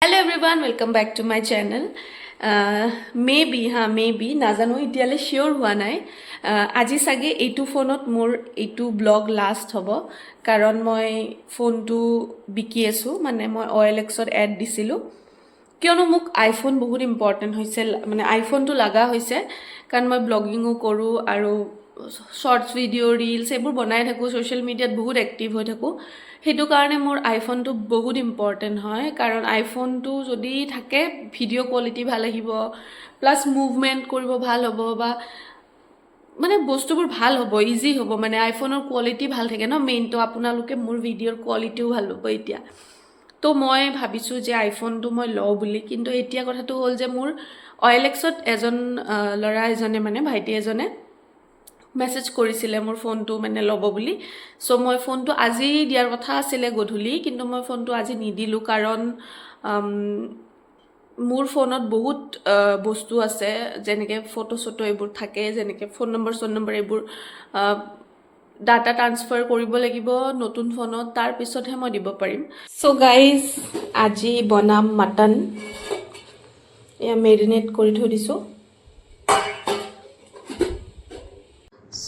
Everyone, welcome back to my channel. Maybe হা, may be, নাজানো, এতিয়ালৈ চিয়'ৰ হোৱা নাই। আজি চাগে এইটো ফোনত মোৰ এইটো ব্লগ লাষ্ট হ'ব, কাৰণ মই ফোনটো বিকি আছোঁ। মানে মই অ'এলএক্সত এড দিছিলোঁ, কিয়নো মোক আইফোন বহুত ইম্পৰ্টেণ্ট হৈছে, মানে আইফোনটো লগা হৈছে, কাৰণ মই ব্লগিঙো কৰোঁ আৰু শ্বৰ্টছ ভিডিঅ', ৰিলছ এইবোৰ বনাই থাকোঁ, ছ'চিয়েল মিডিয়াত বহুত এক্টিভ হৈ থাকোঁ। সেইটো কাৰণে মোৰ আইফোনটো বহুত ইম্পৰ্টেণ্ট হয়, কাৰণ আইফোনটো যদি থাকে, ভিডিঅ' কোৱালিটি ভাল আহিব, প্লাছ মুভমেণ্ট কৰিব ভাল হ'ব বা মানে বস্তুবোৰ ভাল হ'ব, ইজি হ'ব। মানে আইফোনৰ কোৱালিটি ভাল থাকে ন মেইনটো। আপোনালোকে মোৰ ভিডিঅ'ৰ কোৱালিটিও ভাল পাব এতিয়া। তো মই ভাবিছোঁ যে আইফোনটো মই লওঁ বুলি। কিন্তু এতিয়া কথাটো হ'ল যে মোৰ অ'এলএক্সত এজন ল'ৰা এজনে, মানে ভাইটি এজনে মেছেজ কৰিছিলে মোৰ ফোনটো মানে ল'ব বুলি। চ' মই ফোনটো আজি দিয়াৰ কথা আছিলে গধূলি, কিন্তু মই ফোনটো আজি নিদিলোঁ, কাৰণ মোৰ ফোনত বহুত বস্তু আছে, যেনেকৈ ফটো চটো এইবোৰ থাকে, যেনেকৈ ফোন নম্বৰ চোন নম্বৰ, এইবোৰ ডাটা ট্ৰান্সফাৰ কৰিব লাগিব নতুন ফোনত, তাৰপিছতহে মই দিব পাৰিম। চ' গাইজ, আজি বনাম মাটন। এয়া মেৰিনেট কৰি থৈ দিছোঁ।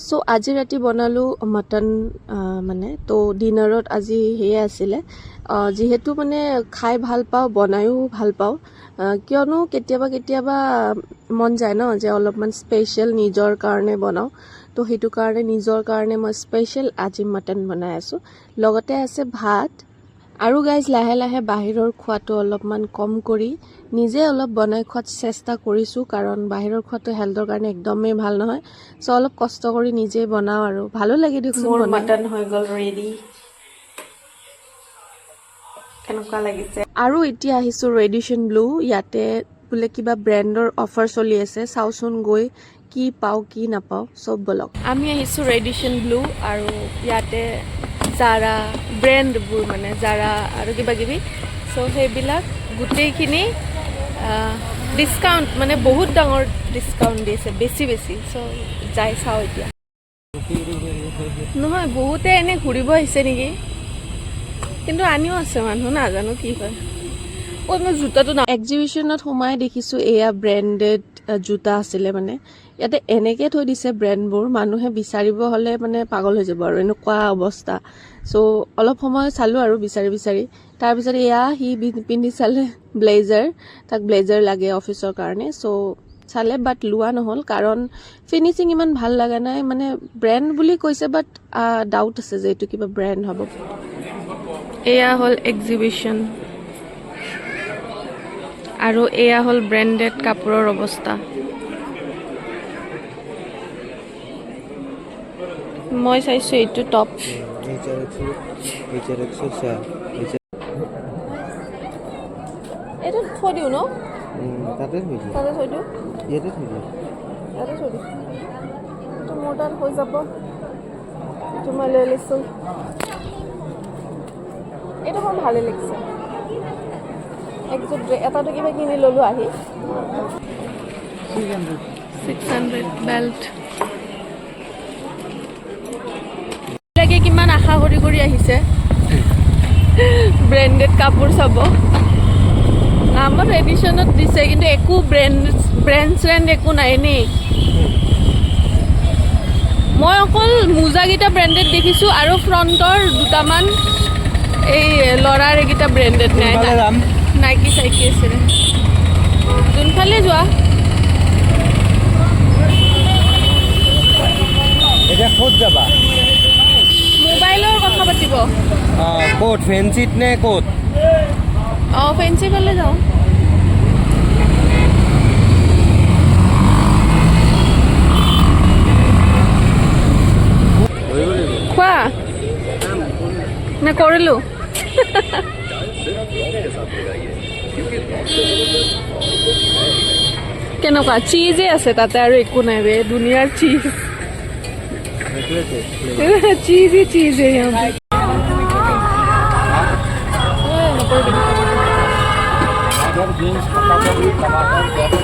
চ' আজি ৰাতি বনালোঁ মটন। মানে তো ডিনাৰত আজি সেয়ে আছিলে। যিহেতু মানে খাই ভাল পাওঁ, বনায়ো ভাল পাওঁ, কিয়নো কেতিয়াবা কেতিয়াবা মন যায় ন যে অলপমান স্পেচিয়েল নিজৰ কাৰণে বনাওঁ। তো সেইটো কাৰণে নিজৰ কাৰণে মই স্পেচিয়েল আজি মটন বনাই আছোঁ, লগতে আছে ভাত। আৰু গাইজ, লাহে লাহে বাহিৰৰ খোৱাটো অলপমান কম কৰি নিজে অলপ বনাই খোৱাত চেষ্টা কৰিছোঁ, কাৰণ বাহিৰৰ খোৱাটো হেল্থৰ কাৰণে একদমেই ভাল নহয়। চ' অলপ কষ্ট কৰি নিজে বনাওঁ আৰু ভালো লাগে দিয়কচোন। মোৰ মটন হৈ গ'ল ৰেডি। কেনেকুৱা লাগিছে? আৰু এতিয়া আহিছোঁ ৰেডিশ্যন ব্লু। ইয়াতে বোলে কিবা ব্ৰেণ্ডৰ অফাৰ চলি আছে। চাওচোন গৈ কি পাওঁ কি নাপাওঁ। চব বলক। আমি আহিছোঁ ৰেডিশ্যন ব্লু আৰু ইয়াতে জাৰা ব্ৰেণ্ডবোৰ, মানে জাৰা আৰু কিবা কিবি, চ' সেইবিলাক গোটেইখিনি ডিছকাউণ্ট, মানে বহুত ডাঙৰ ডিছকাউণ্ট দিছে, বেছি বেছি। চ' যাই চাওঁ এতিয়া। নহয়, বহুতে এনে ঘূৰিব আহিছে নেকি, কিন্তু আনিও আছে মানুহ, নাজানো কি হয়। ঐ, মই জোতাটো না। এক্সিবিশ্যনত সোমাই দেখিছোঁ এয়া ব্ৰেণ্ডেড জোতা আছিলে। মানে ইয়াতে এনেকৈ থৈ দিছে ব্ৰেণ্ডবোৰ, মানুহে বিচাৰিব হ'লে মানে পাগল হৈ যাব আৰু এনেকুৱা অৱস্থা। চ' অলপ সময় চালোঁ আৰু বিচাৰি বিচাৰি। তাৰপিছত এয়া সি পিন্ধি চালে ব্লেজাৰ। তাক ব্লেজাৰ লাগে অফিচৰ কাৰণে। চ' চালে, বাট লোৱা নহ'ল, কাৰণ ফিনিচিং ইমান ভাল লগা নাই। মানে ব্ৰেণ্ড বুলি কৈছে, বাট ডাউট আছে যে এইটো কিবা ব্ৰেণ্ড হ'ব। এয়া হ'ল এক্সিবিশ্যন আৰু এয়া হ'ল ব্ৰেণ্ডেড কাপোৰৰ অৱস্থা। মই চাইছোঁ এইটো টপ। এইচ আৰ এক্সৰ চা এইচ। এইটো থৈ দিওঁ ন? তাতে থৈ দিয়া। তাতে থৈ দিওঁ। ইয়াতে থৈ দিয়া। ইয়াতে থৈ দিওঁ। এইটো মোৰ তাত হৈ যাব। এইটো মই লৈ লৈছোঁ। এইটো মোৰ ভালে লাগিছে। একযোৰ এটাটো কিবা কিনি ল'লোঁ আহি। 600 বেল্ট বিলাকে কিমান আশা কৰি কৰি আহিছে ব্ৰেণ্ডেড কাপোৰ চাব। নামত ৰেডিশ্যনত দিছে, কিন্তু একো ব্ৰেণ্ড ব্ৰেণ্ড চেণ্ড একো নাই। এনেই মই অকল মোজাকেইটা ব্ৰেণ্ডেড দেখিছোঁ আৰু ফ্ৰণ্টৰ দুটামান এই ল'ৰাৰ এইকেইটা ব্ৰেণ্ডেড নাই। কোনফালে যাম? নাইকি চাইকি আছিলে। যোনফালে যোৱা। এতিয়া ক'ত যাবা? মোবাইলৰ কথা পাতিব। অঁ, ক'ত? ফেঞ্চিত নে ক'ত? অঁ, ফেঞ্চি ফালে যাওঁ। খোৱা নে কৰিলোঁ। কেনেকুৱা চিজে আছে তাতে আৰু একো নাই বে। দুনিয়াৰ চিজ, चीज ही चीज है यहाँ पे। नকৰিবি। গাজৰ, বিনছ, পতাকবি, টমাটৰ, পেঁয়াজ।